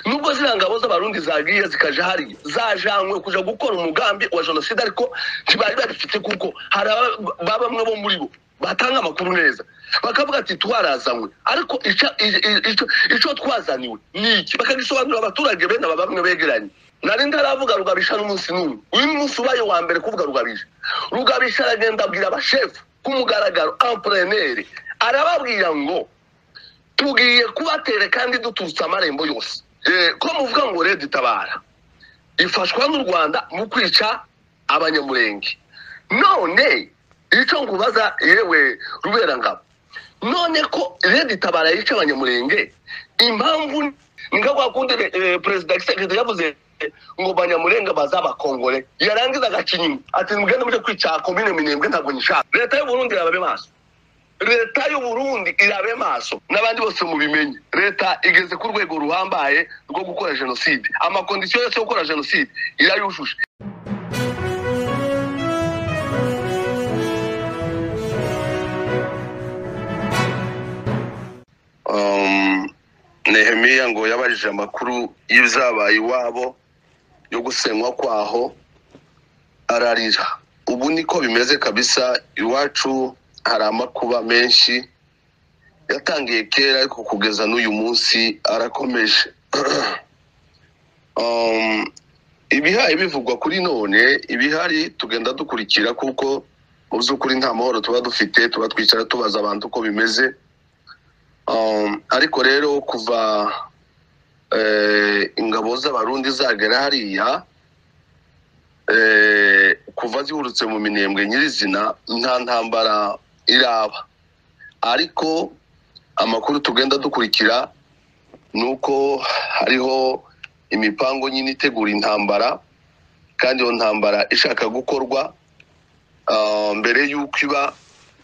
Nubwo ziriya ngabo z'Abarundi zagiye zikaja hariya, zajanywe kuja gukora umugambi wa jenoside, ariko ntibari babifite, kuko hari bamwe bo muri bo batanga amakuru neza bakavuga ati twarazanywe, ariko ico twazaniwe ni iki, bakagisobanurira abaturage bene aba bamwe begeranye. Nari ntaravuga Rugabisha n'umunsi n'umwe, uyu munsi ubaye wa mbere kuvuga Rugabisha. Rugabisha aragenda abwira abashefu ku mugaragaro, entraîneur, arababwira ngo tugiye kubatera kandi duturutse amarembo yose. Ko muvuga ngo Red Tabara ifashwa n'u Rwanda mu kwica Abanyamurenge, none icyo nkubaza yewe Ruberangabo, none ko Red Tabara yica Abanyamurenge, impamvu ni nka kwa kundi Perezida Tshisekedi yavuze ngo Banyamurenge bazabakongore, yarangiza agaca inyuma ati mugende muje kwica komine Minembwe, ntabwo nyishaka. Leta y'u Burundi irababe maso, leta y'u Burundi irabe maso, n'abandi bose mubimenye. Leta igeze ku rwego ruhambaye rwo gukora jenoside, amakondisiyo yose yo gukora jenoside irayujuje. Nehemiya ngo yabajije amakuru y'ibizabaye iwabo yo gusenywa kwaho, ararira. Ubu niko bimeze kabisa, iwacu hari amakuba menshi yatangiye kera, ariko kugeza n'uyu munsi arakomeje. Ibihaye bivugwa kuri none, ibihari tugenda dukurikira, kuko mu by'ukuri nta mahoro tuba dufite, tuba twicara tubaza abantu uko bimeze. Ariko rero kuva ingabo z'Abarundi zagera hariya, kuva zihurutse mu Minembwe nyirizina, nta ntambara iraba, ariko amakuru tugenda dukurikira nuko hariho imipango nyine itegura intambara, kandi iyo ntambara ishaka gukorwa mbere y'uko iba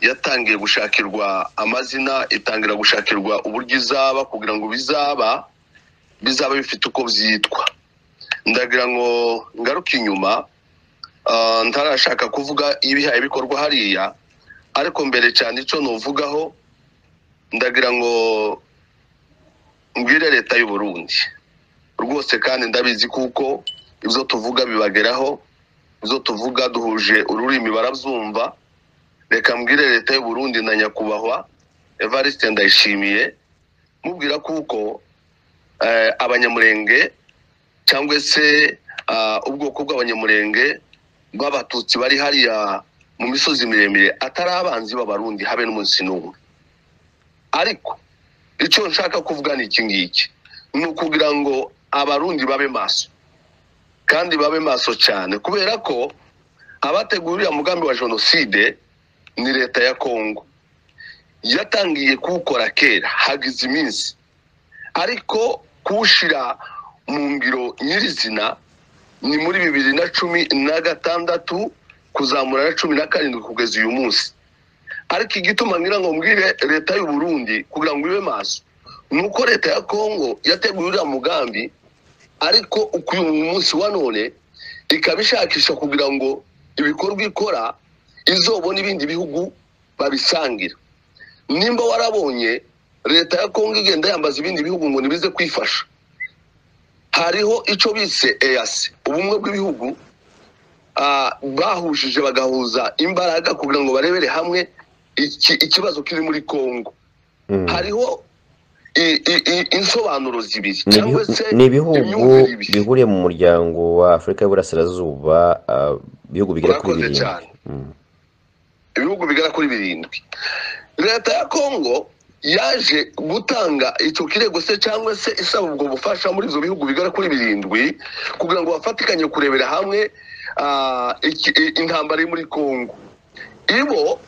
yatangiye gushakirwa amazina, itangira gushakirwa uburyo izaba, kugira ngo bizaba bifite uko byitwa. Ndagira ngo ngaruke inyuma, ntarashaka kuvuga ibihaye bikorwa hariya, ariko mbere cyane icyo nuvugaho, ndagira ngo mbwire leta y'u Burundi rwose, kandi ndabizi kuko ibyo tuvuga bibageraho, ibyo tuvuga duhuje ururimi barabyumva. Reka mbwire leta y'u Burundi na nyakubahwa Evariste Ndayishimiye, mubwira kuko Abanyamurenge cyangwa se ubwoko bw'Abanyamurenge b'Abatutsi bari hariya mu misozi miremire atari abanzi b'Abarundi habe n'umunsi n'umwe. Ariko icyo nshaka kuvuga ni iki ngiki, ni ukugira ngo Abarundi babe maso, kandi babe maso cyane, kubera ko abateguriye umugambi wa jenoside ni leta ya Kongo. Yatangiye kuwukora kera hagize iminsi, ariko kuwushira mu ngiro nyirizina ni muri 2016 kuzamura na 17 kugeza uyu munsi. Ariko igituma ngira ngo mbwire leta y'u Burundi kugira ngo ibe maso, nuko leta ya Kongo yateguye uriya mugambi, ariko uyu munsi wa none ikabishakisha kugira ngo ibikorwa ikora izobona ibindi bihugu babisangira. Nimba warabonye leta ya Kongo igenda yambaza ibindi bihugu ngo nibize kwifasha, hariho ico bise EAC, ubumwe bw'ibihugu bahujije bagahuza imbaraga kugira ngo barebere hamwe ikibazo kiri muri Kongo. Hariho insobanuro zibiri cyangwa se ni ibihugu bihuriye mu muryango wa Afrika y'Uburasirazuba, ibihugu bigera kuri 7. Ibihugu bigera kuri 7. Leta ya Kongo yaje gutanga icyo kirego se cyangwa se isaba ubwo bufasha muri izo bihugu bigera kuri 7 kugira ngo bafatikanye kurebera hamwe intambara iri muri Kongo. Ibo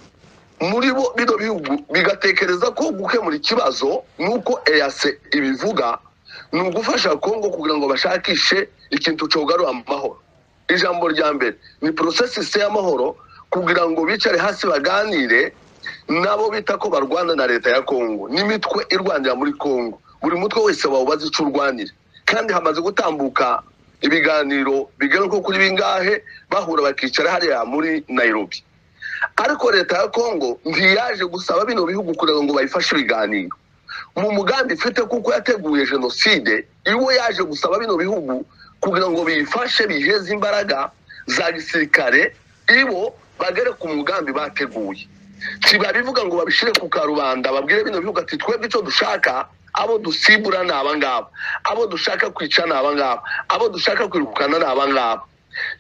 muri bo bino bihugu bigatekereza ko gukemura ikibazo nuko EAC ibivuga, ni ugufasha Kongo kugira ngo bashakishe ikintu cyogarura amahoro. Ijambo rya mbere ni processus y'amahoro, kugira ngo bicare hasi baganire nabo bita ko barwana na leta ya Kongo n'imitwe irwanira muri Kongo. Buri mutwe wese bawubaza ico urwanira, kandi hamaze gutambuka ibiganiro bigera ko kuri bingahe bahura bakicara hariya muri Nairobi. Ariko leta ya Kongo ntiyaje gusaba bino bihugu kugira ngo bayifashe ibiganiro. Mu mugambi ifite, kuko yateguye jenoside, iwe yaje gusaba bino bihugu kugira ngo biyifashe, biheze imbaraga za gisirikare, ibo bagere ku mugambi bateguye. Ntibabivuga ngo babishyire ku karubanda, babwire bino bihugu ati twebwe icyo dushaka, abo dusimbura ni abangaba, abo dushaka kwica ni abangaba, abo dushaka kwirukana ni abangaba.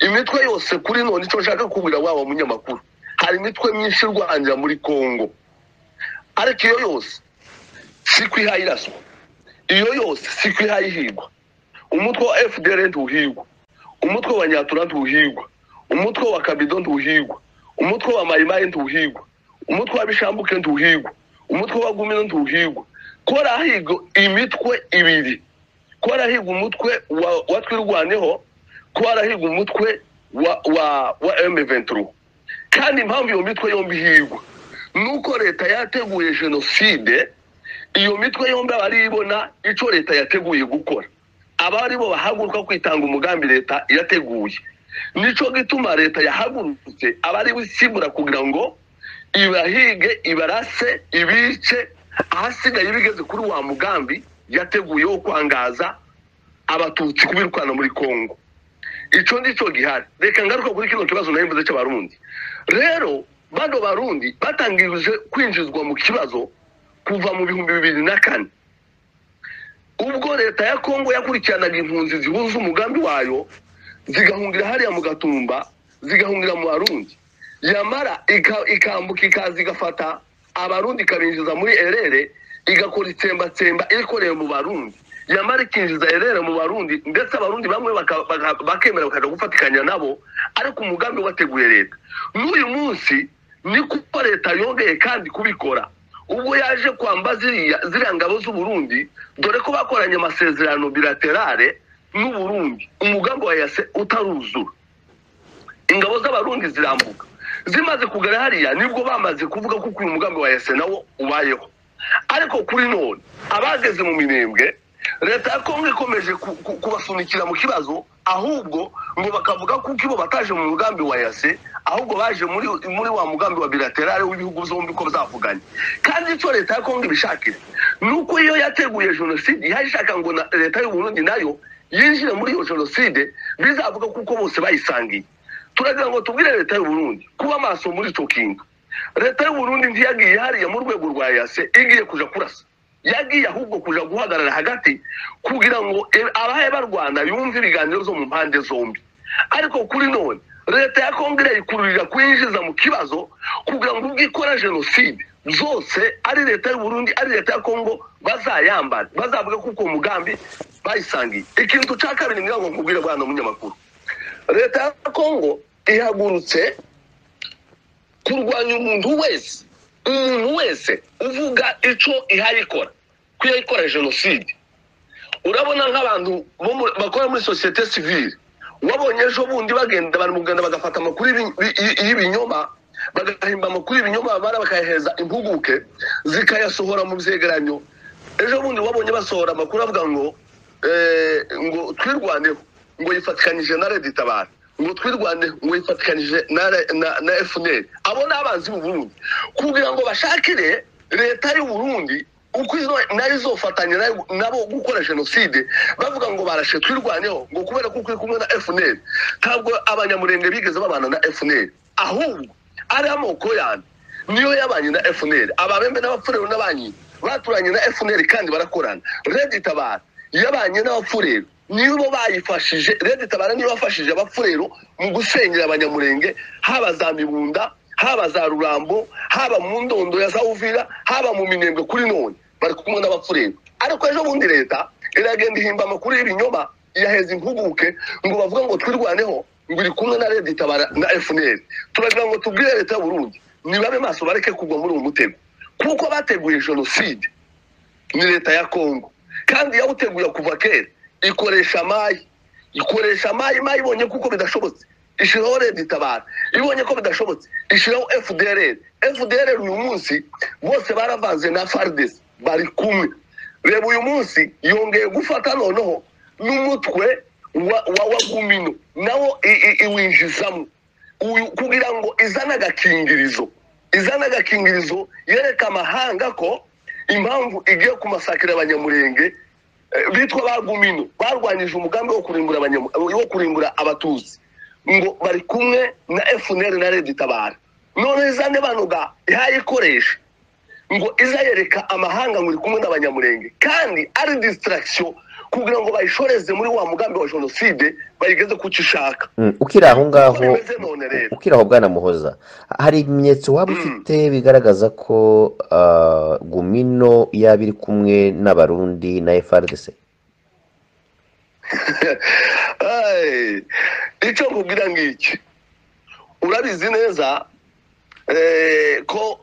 Imitwe yose kuri none, icyo nshaka kubwira waba munyamakuru, hari imitwe myinshi irwanira muri Kongo, ariko iyo yose si ko ihaye iraswa, iyo yose si ko ihaye ihigwa. Umutwe wa FDR ntuhigwa, umutwe wa Nyatura ntuhigwa, umutwe wa Kabido ntuhigwa, umutwe wa Mayimayi ntuhigwa, umutwe wa Bishambuke ntuhigwa, umutwe wa Gumino ntuhigwa. Ko harahigwa imitwe ibiri, ko harahigwa umutwe wa Twirwaneho, ko harahigwa umutwe wa M23. Kandi impamvu iyo mitwe yombi ihigwa nuko leta yateguye jenoside. Iyo mitwe yombi aba ari ibona icyo leta yateguye gukora, aba ari bo bahaguruka kwitanga umugambi leta yateguye. Nico gituma leta yahagurutse aba ari isimbura kugira ngo ibahige, ibarase, ibice, ahasigaye bigeze kuri wa mugambi yateguye wo kwangaza abatutsi, kubirukana muri Kongo. Ico nico gihari. Reka ngaruka kuri kino kibazo nari mvuze cy'abarundi. Rero bano barundi batangirije kwinjizwa mu kibazo kuva mu 2004, ubwo leta ya Kongo yakurikiranaga impunzi zihuza umugambi wayo, zigahungira hariya mu Gatumba, zigahungira mu Barundi, yamara ikambuka ikaza igafata abarundi ikabinjiza muri erere, igakora itsembatsemba ikoreye mu Barundi, yamara ikinjiza erere mu Barundi, ndetse abarundi bamwe bakemera bakaja gufatikanya nabo, ariko umugambi wateguye leta. N'uyu munsi niko leta yongeye kandi kubikora, ubwo yaje kwamba ziriya ngabo z'Uburundi, dore ko bakoranye amasezerano bilaterale n'Uburundi, umugambi wa yase utaruzura. Ingabo z'abarundi zirambuka, zimaze kugera hariya nibwo bamaze kuvuga ko uyu mugambi wa yase nawo ubayeho. Ariko kuri none abageze mu Minembwe, leta ya Kongo ikomeje kubasunikira mu kibazo, ahubwo ngo bakavuga ko ibo bataje mu mugambi wa yase, ahubwo baje muri wa mugambi wa bilaterale w'ibihugu zombi ko bazavuganye. Kandi icyo leta ya Kongo ibishakira nuko iyo yateguye jenoside ihashaka ngo leta y'u Burundi nayo yinjire muri iyo jenoside, bizavuga kuko bose bayisangiye. Turagira ngo tubwire leta y'u Burundi kuba maso muri ico kintu. Leta y'u Burundi ntiyagiye hariya mu rwego rwa yase igiye kuja kurasa, yagiye ahubwo kuja guhagarara hagati kugira ngo abahe barwana yumve ibiganiro zo mu mpande zombi. Ariko kuri none leta ya Kongo irayikururira kwinjiza mu kibazo kugira ngo ubwo ikora jenoside zose, ari leta y'u Burundi ari leta ya Kongo, bazayambara, bazavuga kuko umugambi bayisangiye. Ikintu cya kabiri ngira ngo nkubwire bwana munyamakuru, leta ya Kongo ihagurutse kurwanya umuntu wese uvuga ico ihayikora, ko yayikora jenoside. Urabona nk'abantu bakora muri société civile, wabonye ejo bundi bagenda bari mu Rwanda bagafata amakuru y'ibinyoma, bagahimba amakuru y'ibinyoma, bara bakayaheza impuguke zikayasohora mu vyegeranyo. Ejo bundi wabonye basohora amakuru avuga ngo ngo Twirwaneho ngo yifatikanyije na Red Tabara, ngo Twirwaneho ngo yifatikanije na FNL. Abo n'abanzi b'u Burundi, kugira ngo bashakire leta y'u Burundi uko nayo izofatanya nabo gukora jenoside, bavuga ngo barashe Twirwaneho ngo kubera ko uri kumwe na FNL. Ntabwo abanyamurenge bigeze babana na FNL, ahubwo ari amoko yandi niyo yabanye na FNL. Ababembe n'abapfurero n'abanyi baturanye na FNL kandi barakorana. Red Tabara yabanye n'abapfurero, nibo bayifashije. Red Tabara niyo bafashije abapfurero mu gusenyera abanyamurenge, haba za Mibunda, haba za Rurambo, haba mu Ndondo ya za Uvira, haba mu Minembwe. Kuri none bari kumwe n'abapfurero. Ariko ejo bundi leta iragenda ihimba amakuru y'ibinyoma, yaheza impuguke ngo bavuga ngo Twirwaneho ngo iri kumwe na Red Tabara na FNL. Turagira ngo tubwire leta y'u Burundi nibabe maso, bareke kugwa muri uwo mutego, kuko bateguye jenoside ni leta ya Kongo, kandi yawuteguye kuva kera. Ikoresha amayi, ikoresha amayi mayi, ibonye kuko bidashobotse ishiraho Red Tabara, ibonye ko bidashobotse ishiraho FDLR. FDLR uyu munsi bose baravanze na FARDC bari kumwe. Reba uyu munsi yongeye gufata noneho n'umutwe wa Gumino nawo iwinjizamo kugira ngo izane agakingirizo, izane agakingirizo yereka amahanga ko Impamvu igiye kumasakira abanyamurenge bitwa bagumino barwanyije umugambi wo kurimbura wo kurimbura abatutsi, ngo bari kumwe na FNL na Red Tabara. None zane banuga ihayikoresha ngo izayereka amahanga ngo iri kumwe n'abanyamurenge, kandi ari distraction kugira ngo bayishoreze muri wa mugambi wa jenoside bayigeze kuco ishaka. Ukiri aho ngaho, ukiri aho bwana Muhoza, hari ibimenyetso waba ufite bigaragaza ko Gumino yaba iri kumwe n'abarundi na FARDC? Icyo nkubwira ngiki, urabizi neza ko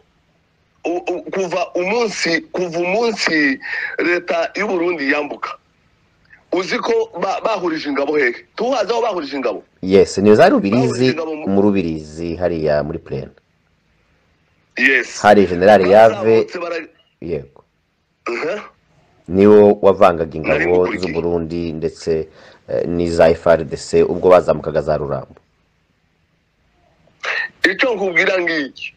kuva umunsi leta y'u Burundi yambuka, uzi ko bahurije ingabo hehe? Tuhaze aho bahurije ingabo? Yes, ni za Rubirizi, mu Rubirizi hariya muri plaine. Yes, hari General Yave, yego, niwo wavangaga ingabo z'u Burundi ndetse n'iza FARDC ubwo bazamukaga za Rurambo. Icyo nkubwira ngiki,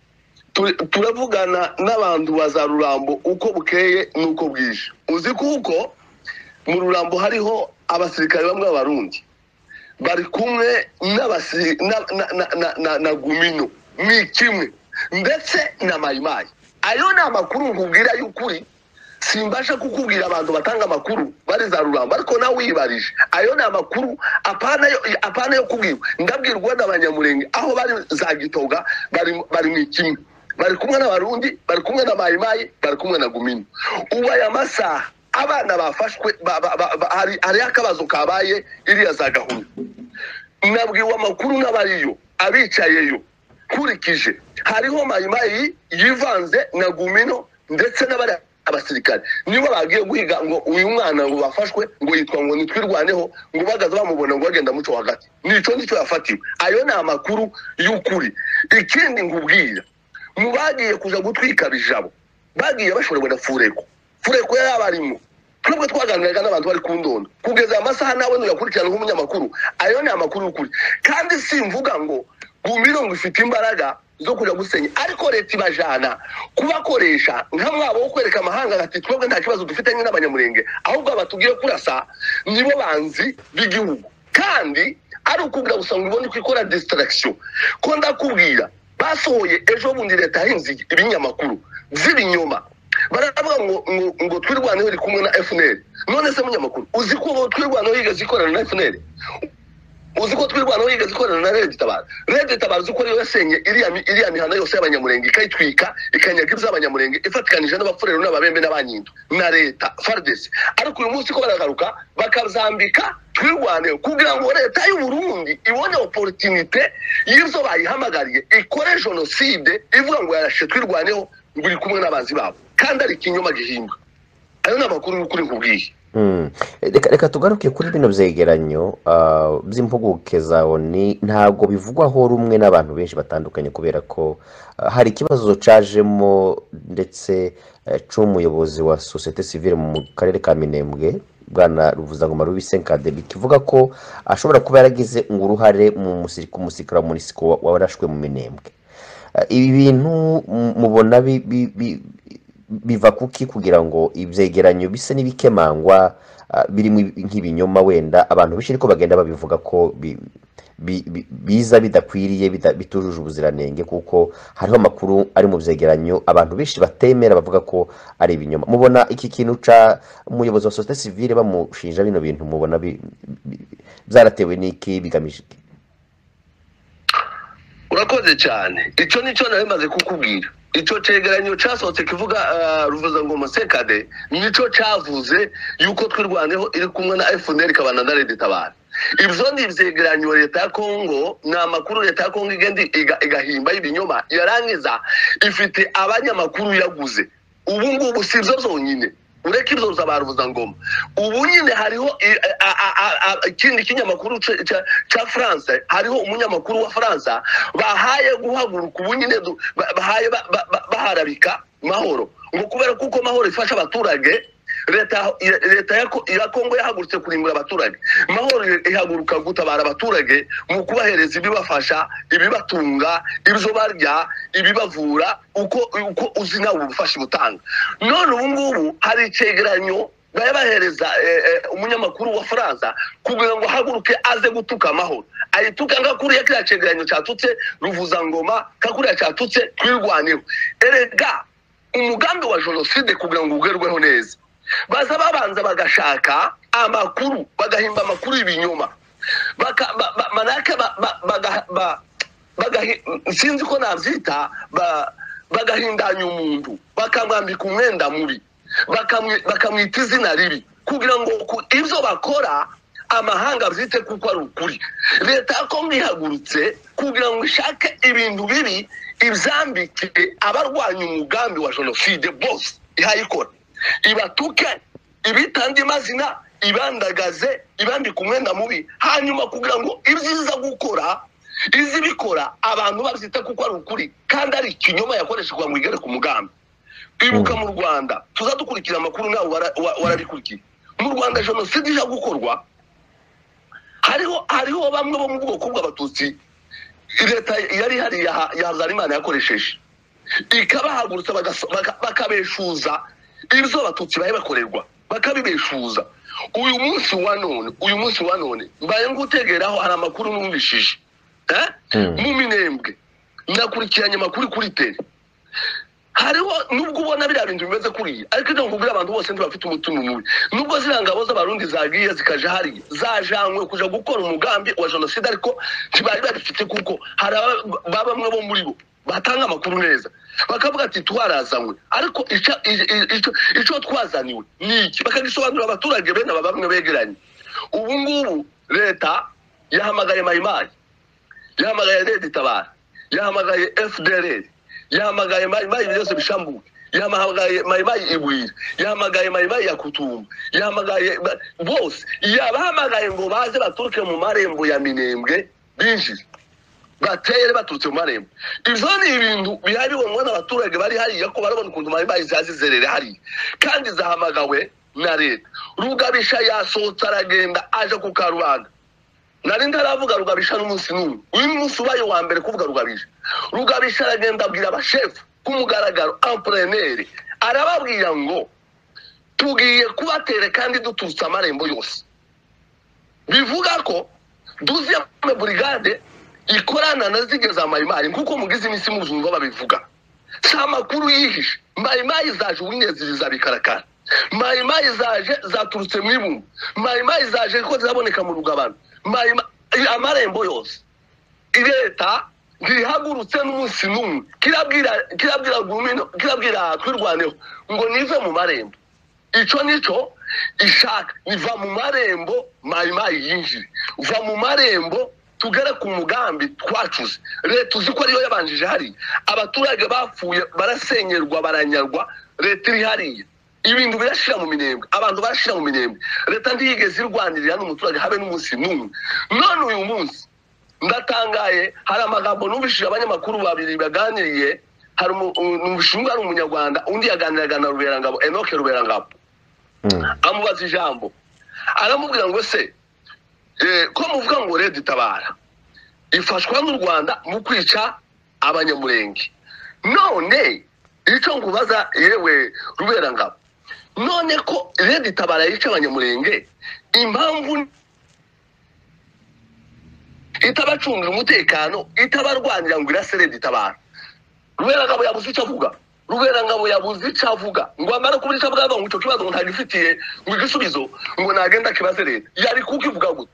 turavugana n'abantu ba za Rurambo uko bukeye n'uko bwije. Uzi kuko mu Rurambo hariho abasirikare bamwe b'abarundi bari kumwe na Gumino ni kimwe ndetse na Mayimayi. Ayo ni amakuru nkubwira y'ukuri, simbasha kukubwira abantu batanga amakuru bari za Rurambo, ariko nawe wibarije. Ayo ni amakuru apana yo kubwirwa, ndabwirwa n'abanyamurenge aho bari za Gitoga, bari mu kimwe, bari kumwe n'abarundi, bari kumwe na Mayimayi, bari kumwe na Gumino. Ubu aya masaha abana bafashwe, hari akabazo kabaye iriya za Gahunda. Nabwiwe amakuru n'abariyo abicayeyo, nkurikije hariho Mayimayi yivanze na Gumino ndetse n'abari abasirikare, nibo bagiye guhiga ngo uyu mwana ngo bafashwe ngo yitwa ngo nitwirwaneho, ngo bagaze bamubona ngo bagenda muco hagati, nico nicyo yafatiwe. Ayo ni amakuru y'ukuri. Ikindi nkubwira, mu bagiye kuja gutwika bijabo bagiye bashorewe na Fureko. Fureko yari abarimo, twebwe twaganiraga n'abantu bari ku ndondo kugeza amasaha, nawe ntuyakurikirana nk'umunyamakuru. Ayo ni amakuru y'ukuri, kandi simvuga ngo Gumino ngo ifite imbaraga zo kujya gusenya, ariko leta ibajana kubakoresha nka mwabo wo kwereka amahanga ati twebwe nta kibazo dufitanye n'abanyamurenge, ahubwo abatugiye kurasa nibo banzi b'igihugu. Kandi ari ukubwira gusa ngo ubone ko ikora distraction. Ko ndakubwira basohoye ejo bundi leta yahinze ibinyamakuru by'ibinyoma, baravuga ngo ngo twirwaneho iri kumwe na FNL. None se munyamakuru, uzi ko twirwaneho yigeze ikorana na FNL? Uzi ko twirwanaho yigeze ikorana na Red Tabara? Red Tabara uzi ko ariyo yasenye iriya mihanda yose y'abanyamurenge, ikayitwika, ikanyaga iby'abanyamurenge, ifatikanije n'abapfurero n'ababembe n'abanyindu na leta FARDC. Ariko uyu munsi ko baragaruka bakazambika twirwaneho kugira ngo leta y'u Burundi ibone opportunité y'ibyo bayihamagariye, ikore jenoside ivuga ngo yarashe twirwaneho ngo iri kumwe n'abanzi babo, kandi ari ikinyoma gihimbwa. Ayo ni amakuru y'ukuri nkubwiye. Reka tugaruke kuri bino byegeranyo by'impuguke za ONU. Ntabwo bivugwaho rumwe n'abantu benshi batandukanye, kubera ko hari ikibazo cajemo ndetse c'umuyobozi wa société civile mu karere ka Minembwe, bwana Ruvuzangoma Rubisenkade, bikivuga ko ashobora kuba yaragize uruhare mu musirikare wa MONUSCO warashwe mu Minembwe. Ibi bintu mubona biva kuki kugira ngo ibyegeranyo bise n'ibikemangwa birimo nk'ibinyoma? Wenda abantu benshi ariko bagenda babivuga ko biza bidakwiriye, bitujuje ubuziranenge, kuko hariho amakuru ari mu byegeranyo abantu benshi batemera, bavuga ko ari ibinyoma. Mubona iki kintu ca umuyobozi wa société civile bamushinja bino bintu, mubona byaratewe n'iki, bigamije iki? Urakoze cyane. Icyo nicyo nari maze kukubwira. Icyo cegeranyo casohotse kivuga Ruvuzangoma Sekade, nico cavuze yuko twirwaneho iri kumwe na FNL ikabana na Red Tabara. Ibyo ni ivyegeranyo leta ya Kongo, ni amakuru leta ya Kongo igenda igahimba y'ibinyoma, yarangiza ifite abanyamakuru yaguze. Ubu ngubu si ivyo vyonyine, ureke ibyo za Ruvuzangoma, ubu nyine hariho ikindi kinyamakuru ca France, hariho umunyamakuru wa France bahaye guhaguruka ubu nyine, bahaye baharabika Mahoro, ngo kubera kuko Mahoro ifasha abaturage Leta ya Kongo yahagurutse kurimbura abaturage, Mahoro ihaguruka gutabara abaturage mu kubahereza ibibafasha, ibibatunga, ibyo barya, ibibavura, uko uzi nawe ubufasha butanga. None ubu ngubu hari icegeranyo bahereza umunyamakuru wa Faransa kugira ngo ahaguruke aze gutuka Amahoro, ayituka nka kuriya kiriya cegeranyo cyatutse Ruvuzangoma, nka kuriya cyatutse Twirwaneho. Erega umugambi wa jenoside kugira ngo ugerweho neza, baza babanza bagashaka amakuru, bagahimba amakuru y'ibinyoma, sinzi ko nabyita, bagahindanya umuntu, bakamwambika umwenda mubi, bakamwita izina ribi, kugira ngo ibyo bakora amahanga abyite kuko ari ukuri. Leta ya Kongo ihagurutse kugira ngo ishake ibintu bibi ibyambike abarwanya umugambi wa jenoside bose, ihayikora ibatuke, ibitande amazina, ibandagaze, ibambike umwenda mubi, hanyuma kugira ngo ibyiza gukora izibikora abantu babyita kuko ari ukuri kandi ari ikinyoma yakoreshejwe ngo igere ku mugambi. Ibuka mu Rwanda tuzadukurikira amakuru nawe warabikurikiye. Mu Rwanda jenoside ija gukorwa, hariho bamwe bo mu bwoko bw'Abatutsi leta yari hari ya Habyarimana yakoresheje, ikabahagurutsa bakabeshuza ibyo Abatutsi bahe bakorerwa, bakabibeshuza. Uyu munsi wa none mbaye ngutegeraho, hari amakuru numvishije mu Minembwe, nakurikiranye amakuru kuri tele. Hariho nubwo ubona biriya bintu bimeze kuriya, ariko ibyo nkubwira abantu bose ntibafite umutima mubi. Nubwo ziriya ngabo z'Abarundi zagiye zikaja hariya, zajanywe kuja gukora umugambi wa jenoside, ariko ntibari babifite kuko hari bamwe bo muri bo batanga amakuru neza, bakavuga ati twarazanywe, ariko icyo twazaniwe ni iki, bakagisobanurira abaturage bene aba bamwe begeranye. Ubu ngubu leta yahamagaye Mayimayi, yahamagaye Red Tabara, yahamagaye FDLR, yahamagaye Mayimayi byose bishambuke, yahamagaye Mayimayi Ibwira, yahamagaye Mayimayi ya Kutumba, yahamagaye bose, yabahamagaye ngo baze baturuke mu marembo ya Minembwe binjire, batere baturutse mu marembo. Ibyo ni ibintu bihari bibonwa n'abaturage bari hariya, ko barabona ukuntu Mayimayi zazizerere hariya, kandi zahamagawe na leta. Rugabisha yasohotse aragenda aje ku Karubanda. Nari ntaravuga Rugabisha n'umunsi n'umwe, uyu munsi ubaye wa mbere kuvuga Rugabisha. Rugabisha aragenda abwira abashefu ku mugaragaro empreneur, arababwira ngo tugiye kubatera kandi duturutse amarembo yose. Bivuga ko 12e brigade ikorana na zigeza Mayimayi, nkuko mugize iminsi muzumva babivuga. Si amakuru yihishe. Mayimayi zaje ubunyezi bikarakara, Mayimayi zaje zaturutse mu Ibumba, Mayimayi zaje ko ziraboneka mu Rugabano, amarembo yose. Leta ntihagurutse n'umunsi n'umwe kirabwira Gumino, kirabwira Twirwaneho ngo nive mu marembo. Ico nico ishaka, niva mu marembo Mayimayi yinjire, va mu marembo tugere ku mugambi twacuze. Leta uzi ko ariyo yabanjije hariya, abaturage bapfuye barasenyerwa baranyarwa, leta iri hariya, ibintu birashira mu Minembwe, abantu barashira mu Minembwe. Leta ntiyigeze irwanirira n'umuturage habe n'umunsi n'umwe. None uyu munsi ndatangaye, hari amagambo numvishije abanyamakuru babiri baganiriye, hari umushinga ari umunyarwanda, undi yaganiraga na Ruberangabo, Enoch Ruberangabo, amubaza ijambo, aramubwira ngo se ko muvuga ngo Red Tabara ifashwa n'u Rwanda mu kwica Abanyamurenge, none icyo nkubaza yewe Ruberangabo, none ko Red Tabara yica Abanyamurenge, impamvu itabacungira umutekano, itabarwanira ngo irase Red Tabara? Ruberangabo yabuze icyo avuga. Ruberangabo yabuze icyo avuga ngo amara kubura icyo avuga, ngo icyo kibazo ngo ntagifitiye ngo igisubizo, ngo nagenda kibaze leta. Yari kukivuga gute?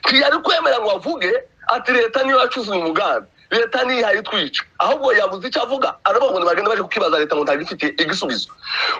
Ntiyari kwemera ngo avuge ati leta niyo yacuze uyu mugambi, leta niyo ihayitwica. Ahubwo yabuze icyo avuga, aravuga ngo nibagenda baje kukibaza leta ngo ntagifitiye igisubizo.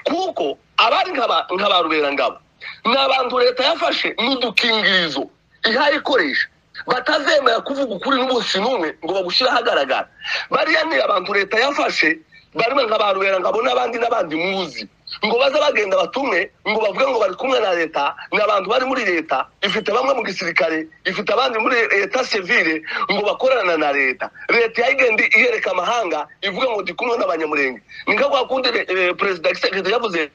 Kuko abari nka ba Ruberangabo ni abantu leta yafashe n'udukingirizo ihayikoresha, batazemera kuvuga ukuri n'umunsi n'umwe ngo bagushyire ahagaragara. Bariya ni abantu leta yafashe barimo nka ba Ruberangabo n'abandi n'abandi muzi, ngo baze bagenda batumwe ngo bavuge ngo bari kumwe na leta. Ni abantu bari muri leta, ifite bamwe mu gisirikare, ifite abandi muri leta civile, ngo bakorana na leta. Leta yayigenda iyereka amahanga ivuga ngo ndi kumwe n'Abanyamurenge. Ni nka kwa kundi Perezida Tshisekedi yavuze.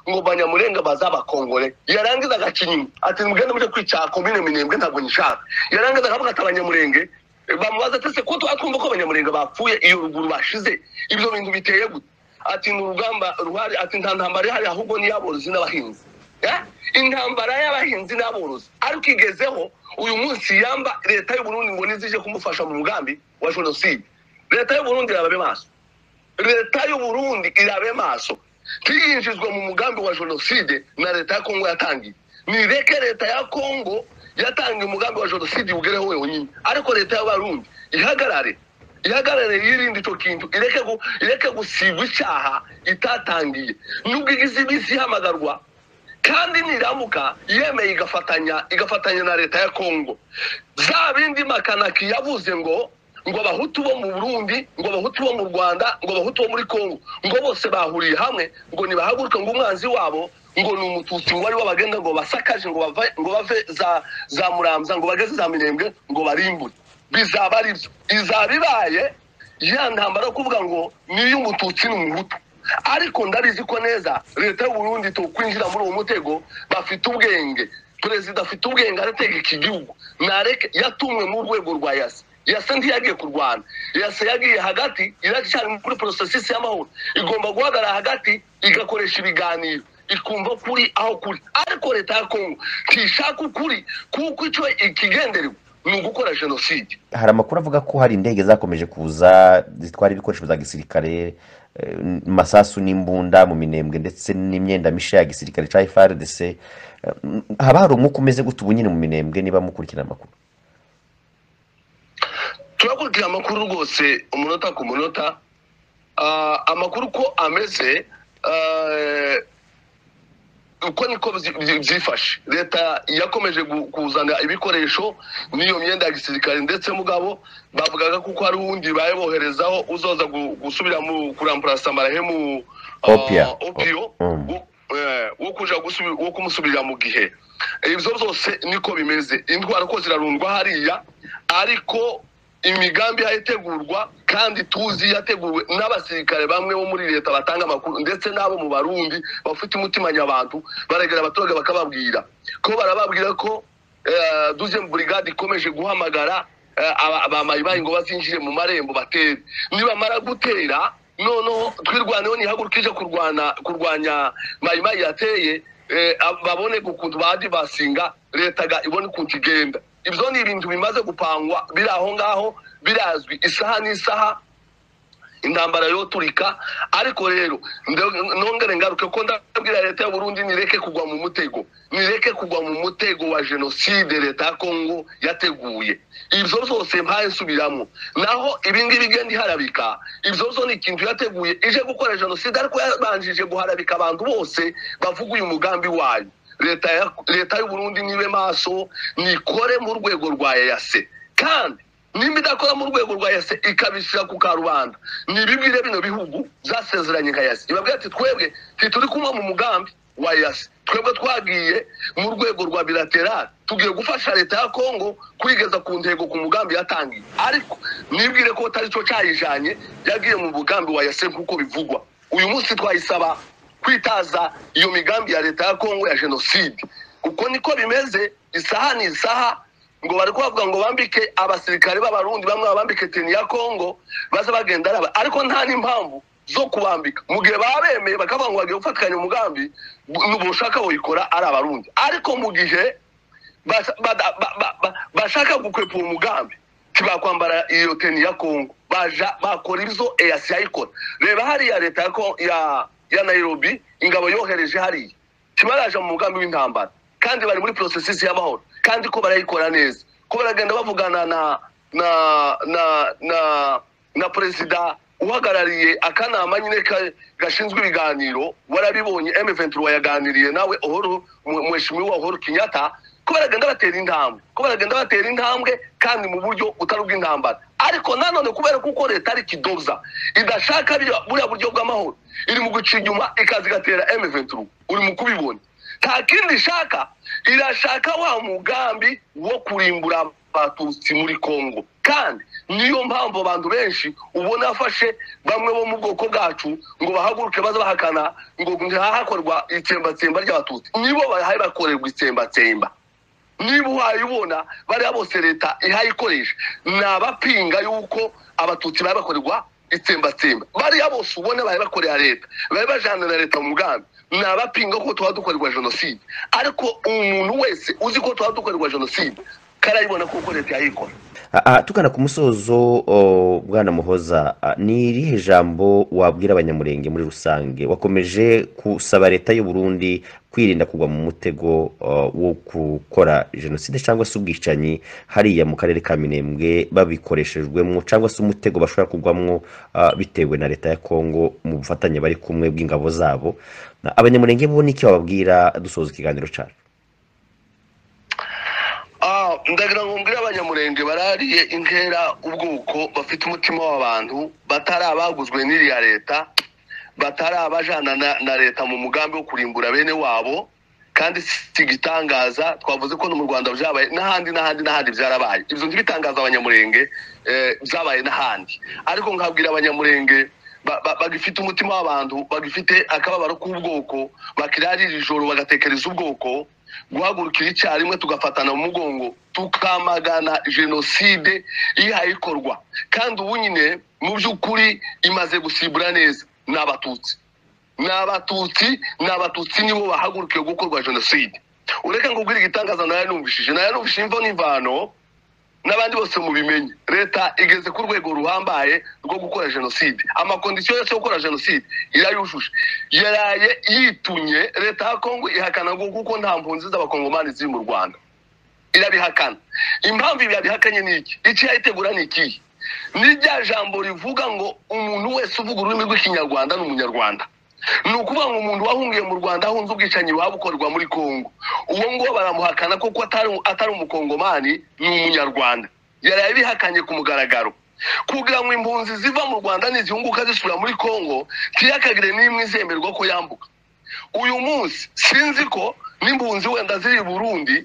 ngo Banyamulenge bazabakongore, yarangiza agaca inyuma ati mugende muje kwica komine Minembwe, ntabwo nyishaka. Yarangiza akavuga ati Abanyamulenge, bamubaza ati ese ko twumva ko Abanyamulenge bapfuye iyo ruguru bashize, ibyo bintu biteye gute? Ati ni urugamba ruhari, ati nta ntambara ihari, ahubwo ni iy'aborozi n'abahinzi. Intambara y'abahinzi n'aborozi ariko igezeho uyu munsi yamba leta y'u Burundi ngo nizije kumufasha mu mugambi wa jenoside. Leta y'u Burundi irabe maso, leta y'u Burundi irabe maso, ntiyinjizwe mu mugambi wa jenoside na leta ya Kongo yatangiye. Nireke leta ya Kongo yatangiye umugambi wa jenoside ugereho wenyine, ariko leta y'Abarundi ihagarare, ihagarare, yirinde icyo kintu, ireke gusigwa icyaha itatangiye, nubwo igize iminsi ihamagarwa. Kandi niramuka yemeye igafatanya na leta ya Kongo, za bindi Makanaki yavuze ngo Abahutu bo mu Burundi, ngo Abahutu bo mu Rwanda, ngo Abahutu bo muri Kongo, ngo bose bahuriye hamwe, ngo nibahaguruke, ngo umwanzi wabo ngo ni Umututsi, ngo ari bagenda ngo basakaje, ngo bave za Muramza, ngo bageze za Minembwe, ngo barimbure. Bizaba ari byo, izaba ibaye ya ntambara yo kuvuga ngo ni iy'Umututsi n'Umuhutu. Ariko ndabizi ko neza leta y'u Burundi tokwinjira muri uwo mutego. Bafite ubwenge, perezida afite ubwenge, aratega iki gihugu. Nareke yatumwe mu rwego rwa EAC. EAC ntiyagiye kurwana, EAC yagiye hagati, iracyari muri processus y'amahoro. Igomba guhagarara hagati, igakoresha ibiganiro, ikumva kuri aho kuri. Ariko leta ya Kongo ntishaka ukuri, kuko icyo ikigenderewe ni ugukora jenoside. Hari amakuru avuga ko hari indege zakomeje kuza zitwara ibikoresho bya gisirikare, masasu n'imbunda mu Minembwe, ndetse n'imyenda mishya ya gisirikare cya FARDC. Haba hari umwuka umeze gute ubu nyine mu Minembwe, niba mukurikirana amakuru? Turakurikira amakuru rwose umunota ku munota. Amakuru ko ameze, uko niko byifashe. Leta yakomeje kuzana ibikoresho n'iyo myenda ya gisirikare, ndetse mugabo bavugaga kuko hari uwundi bayoboherezaho uzoza gusubira mu kuramplasa marehemu Opia. Opio, wo kumusubirira mu gihe. Ibyo byose niko bimeze, intwaro ko zirarundwa hariya, ariko imigambi yategurwa kandi tuzi yateguwe n'abasirikare bamwe bo muri leta batanga amakuru, ndetse n'abo mu Barundi bafite umutima nyabantu, baregera abaturage bakababwira ko, barababwira ko deuxième brigade ikomeje guhamagara abamayibayi ngo bazinjire mu marembo batere. Nibamara gutera, noneho Twirwaneho nihaguruka ije kurwana, kurwanya Mayimayi yateye, babone ukuntu basinga leta ga ibone ukuntu igenda. Ibyo ni ibintu bimaze gupangwa, biri aho ngaho, birazwi. Isaha n'isaha intambara yoturika. Ariko rero nongere ngaruke ko ndabwira leta y'u Burundi nireke kugwa mu mutego, nireke kugwa mu mutego wa jenoside leta ya Kongo yateguye. Ibyo byose mpaye nsubiramo, naho ibi ngibi igenda iharabika, ibyo byo ni ikintu yateguye ije gukora jenoside, ariko yabanjije guharabika abantu bose bavuga uyu mugambi wayo. Leta y'u Burundi nibe maso, nikore mu rwego rwa EAC, kandi nimba idakora mu rwego rwa EAC ikabishyira ku karubanda, nibibwire bino bihugu byasezeranye nka EAC, ibabwire ati twebwe ntituri kumwe mu mugambi wa EAC, twebwe twagiye mu rwego rwa bilateral, tugiye gufasha leta ya Kongo kwigeza ku ntego, ku mugambi yatangiye. Ariko nibwire ko atari cyo cyayijanye, yagiye mu mugambi wa EAC nk'uko bivugwa uyu munsi. Twayisaba kwitaza iyo migambi ya leta ya Kongo ya jenoside, kuko niko bimeze. Isaha ni isaha ngo bari kubavuga ngo bambike abasirikare b'Abarundi bamwe, babambike tenue ya Kongo, baza bagenda araba, ariko nta n'impamvu zo kubambika mu gihe baba bemeye bakavuga ngo bagiye gufatikanya umugambi. Bushaka boyikora ari Abarundi, ariko mu gihe bashaka gukwepa uwo mugambi, ntibakwambara iyo tenue ya Kongo, baja bakora ibyo EAC yayikora. Reba hariya leta ya Nairobi, ingabo yohereje hariya, ntibaraja mu mugambi w'intambara, kandi bari muri processus y'amahoro, kandi ko barayikora neza, ko baragenda bavugana na perezida uhagarariye akanama nyine gashinzwe ibiganiro. Warabibonye, M23 yaganiriye nawe Uhuru, Mheshimiwa Uhuru Kenyatta, ko baragenda batera intambwe, ko baragenda batera intambwe kandi mu buryo butari ubw'intambara. Ariko nanone kubera kuko leta ari kidoza, idashaka buriya buryo bw'amahoro, iri mu guca inyuma ikaza igatera M23. Uri mu kubibona, nta kindi ishaka, irashaka wa mugambi wo kurimbura. Abatutsi muri Kongo. Kandi niyo mpamvu abantu benshi ubona afashe bamwe bo mu bwoko bwacu ngo bahaguruke baze bahakana ngo ntihakorwa itsembatsemba ry'Abatutsi, nibo bahaye bakorerwa itsembatsemba. Niba uhaye ubona bariya bose leta ihayikoresha ni abapinga yuko Abatutsi bari bakorerwa itsembatsemba. Bariya bose ubona bari bakorera leta, bari bajana na leta mu mugambi, ni abapinga ko tuba dukorerwa jenoside. Ariko umuntu wese uzi ko tuba dukorerwa jenoside karayibona kuko leta yayikora. Tugana ku musozo, bwana Muhoza, ni irihe jambo wabwira Abanyamurenge muri rusange? Wakomeje gusaba leta y'u Burundi kwirinda kugwa mu mutego wo gukora jenoside cyangwa se ubwicanyi hariya mu karere ka Minembwe babikoreshejwemo, cyangwa se umutego bashobora kugwamwo bitewe na leta ya Kongo mu bufatanye bari kumwe bw'ingabo zabo. Abanyamurenge bo n'icyo bababwira dusoza ikiganiro cyacu? Ndagira ngo mbwire Abanyamurenge barariye inkera ubwoko, bafite umutima w'abantu, batari abaguzwe n'iriya leta, batari abajana na leta mu mugambi wo kurimbura bene wabo. Kandi si igitangaza, twavuze ko no mu Rwanda byabaye, n'ahandi n'ahandi n'ahandi byarabaye. Ibyo ntibitangaza Abanyamurenge, byabaye n'ahandi. Ariko nkabwira Abanyamurenge bagifite umutima w'abantu, bagifite akababaro k'ubwoko, bakirarira ijoro bagatekereza ubwoko, guhagurukira icyarimwe tugafatana mu mugongo tukamagana jenoside ihayikorwa. Kandi ubu nyine mu by'ukuri imaze gusibura neza ni Abatutsi, ni Abatutsi, ni Abatutsi nibo bahagurukiye gukorwa jenoside. Ureke ngo ubwire igitangaza nayanumvishije imvo n'imvano, n'abandi bose mubimenye. Leta igeze ku rwego ruhambaye rwo gukora jenoside, amakondisiyo yose yo gukora jenoside irayujuje. Yaraye yitunye leta ya Kongo ihakana ngo kuko nta mpunzi z'Abakongomani ziri mu Rwanda, irabihakana. Impamvu ibi yabihakanye ni iki? Iki yayitegura ni ikihe? Ni rya jambo rivuga ngo umuntu wese uvuga ururimi rw'Ikinyarwanda ni Umunyarwanda. Ni ukuvuga ngo umuntu wahungiye mu Rwanda ahunze ubwicanyi bukorwa muri Kongo, uwo nguwo baramuhakana kuko atari Umukongomani, ni Umunyarwanda. Yaraye bihakanye ku mugaragaro kugira ngo impunzi ziva mu Rwanda nizihunguka zisubira muri Kongo ntiyakagire n'imwe izemerwa ko yambuka. Uyu munsi sinzi ko n'impunzi wenda ziri i Burundi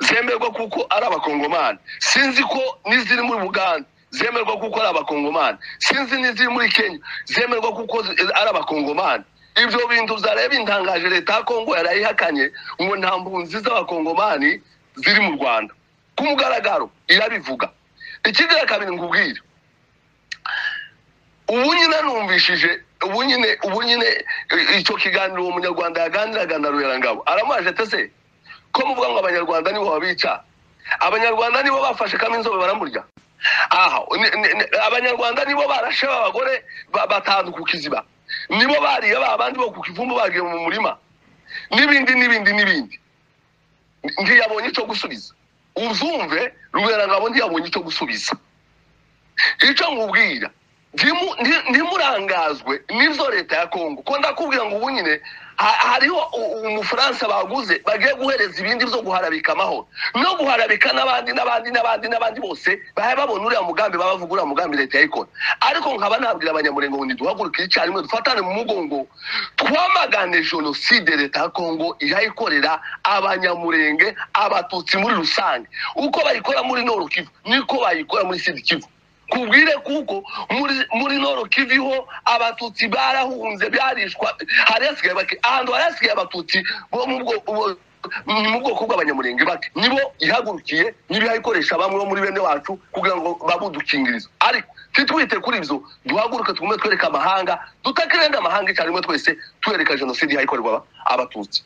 zemerwa kuko ari Abakongomani, sinzi ko n'iziri muri Buganda zemerwa kuko ari Abakongomani, sinzi n'iziri muri Kenya zemerwa kuko ari Abakongomani. Ibyo bintu byaraye bintangaje. Leta ya Kongo yarayihakanye ngo nta mpunzi z'Abakongomani ziri mu Rwanda ku mugaragaro, irabivuga. Ikigira kabiri nkubwire, ubu nyine numvishije ubu nyine icyo kiganiro uwo Munyarwanda yaganiraga na Ruherangabo, aramubaje ati se ko muvuga ngo Abanyarwanda nibo babica, Abanyarwanda nibo bafashe Kaminzobe baramurya, aha Abanyarwanda nibo barashe abagore batanu ku Kiziba, nibo bariye abandi bo ku Kivumbu bagiye mu murima, n'ibindi n'ibindi n'ibindi. Ntiyabonye icyo gusubiza. Uzumve Ruberangabo ntiyabonye icyo gusubiza. Icyo nkubwira, ntimurangazwe n'ibyo leta ya Kongo, ko ndakubwira ngo ubu nyine hariho Umufaransa baguze bagiye guhereza ibindi byo guharabika amahoro no guharabika n'abandi n'abandi n'abandi n'abandi bose bahe babona uriya mugambi, babavuga uriya mugambi leta yayikora. Ariko nkaba nabwira Abanyamurenge ngo niduhaguruke icyarimwe dufatane mu mugongo twamagane jenoside leta ya Kongo ihayikorera Abanyamurenge, Abatutsi muri rusange. Uko bayikora muri Nord Kivu niko bayikora muri Sud Kivu. Kubwire kuko muri Nord Kivu ho Abatutsi barahunze byarishwa, hari hasigaye bake, ahantu hari hasigaye Abatutsi bo mu bwoko bw'Abanyamurenge bake nibo ihagurukiye, nibo ikoresha bamwe bo muri bene wacu kugira ngo babudukingirizo. Ariko titwite kuri ibyo, duhaguruke tugume twereka amahanga, tutakirenga amahanga icyarimwe twese twereka jenoside yayikorerwa Abatutsi.